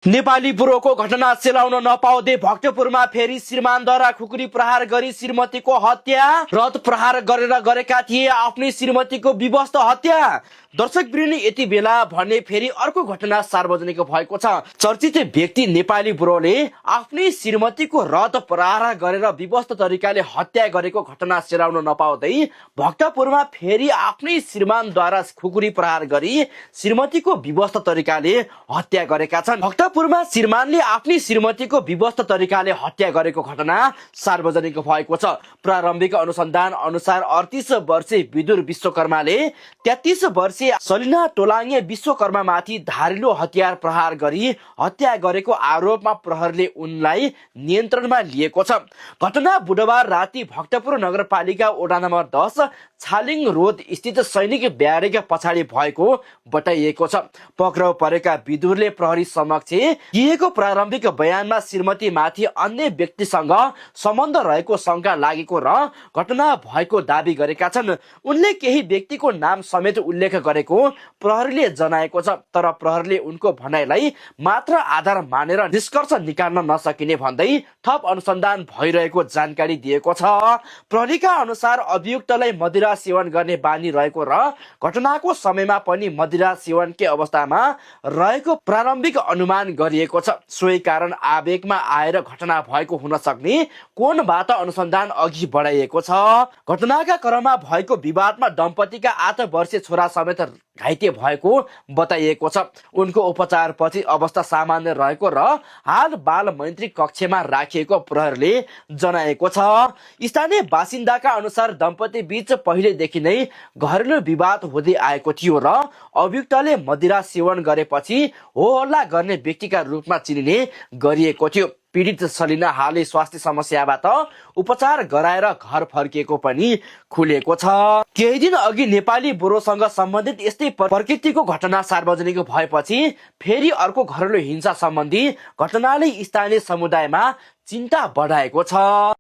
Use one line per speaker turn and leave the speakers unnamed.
नेपाली बुढोको घटना सेलाउन नपाउँदै भक्तपुरमा फेरि श्रीमानद्वारा खुकुरी प्रहार गरी श्रीमतीको हत्या। रथ प्रहार गरेका थिए आफ्नै श्रीमतीको विवस्त हत्या। दर्शकवृन्द, यति बेला भने फेरि अर्को घटना सार्वजनिक भएको छ। चर्चित व्यक्ति नेपाली बुढोले आफ्नै श्रीमतीको रथ प्रहार गरेर विवस्त तरिकाले हत्या गरेको घटना सेलाउन नपाउँदै भक्तपुरमा फेरि आफ्नै श्रीमानद्वारा खुकुरी प्रहार गरी श्रीमतीको विवस्त तरिकाले हत्या गरेका छन्। भक्तपुरमा श्रीमानले आफ्नै श्रीमतीको विवस्त तरिकाले हत्या गरेको घटना सार्वजनिक भएको छ। प्रारम्भिक अनुसन्धान अनुसार 38 वर्षीय विदुर विश्वकर्माले 33 वर्षीय सलिना टोलाङ्गे विश्वकर्मामाथि धारिलो हतियार प्रहार गरी हत्या गरेको आरोपमा प्रहरीले उनलाई नियन्त्रणमा लिएको छ। घटना बुधबार राति भक्तपुर नगरपालिका वडा नम्बर 10 छालिङ रोड स्थित सैनिक ब्यारेक पछाडि भएको बताइएको छ। पक्राउ परेका विदुरले प्रहरी समक्ष दिएको प्रारम्भिक बयानमा श्रीमतीमाथि अन्य व्यक्तिसँग सम्बन्ध रहेको शंका लागेको र घटना भएको दावी गरेका छन्। उनले केही व्यक्तिको नाम समेत उल्लेख गरेको प्रहरीले जनाएको छ। तर प्रहरीले उनको भनाइलाई मात्र आधार मानेर निष्कर्ष निकाल्न नसकिने भन्दै थप अनुसन्धान भइरहेको जानकारी दिएको छ। प्रहरीका अनुसार अभियुक्तलाई मदिरा सेवन गर्ने बानी रहेको र घटनाको समयमा पनि मदिरा सेवनकै अवस्थामा रहेको प्रारम्भिक अनुमान गरिएको छ। सोही कारण आवेगमा आएर घटना भएको हुन सक्ने कोणबाट अनुसन्धान अघि बढाइएको छ। घटनाका क्रममा भएको विवादमा दम्पतिका 8 वर्षीय छोरा समेत घाइते भएको बताइएको छ। उनको उपचारपछि अवस्था सामान्य रहेको र हाल बाल मैत्री कक्षमा राखिएको प्रहरीले जनाएको छ। स्थानीय बासिन्दाका अनुसार दम्पति बीच पहिलेदेखि नै घरेलु विवाद हुँदै आएको थियो र अभियुक्तले मदिरा सेवन गरेपछि हो हल्ला गर्ने व्यक्तिका रूपमा चिनिने गरिएको थियो। पीडित सलिना हालै स्वास्थ्य समस्याबाट उपचार गराएर घर फर्किएको पनि खुलेको छ। केही दिन अघि नेपाली बुढोसँग सम्बन्धित यस्तै प्रकृतिको घटना सार्वजनिक भएपछि फेरि अर्को घरेलु हिंसा सम्बन्धी घटनाले स्थानीय समुदायमा चिन्ता बढाएको छ।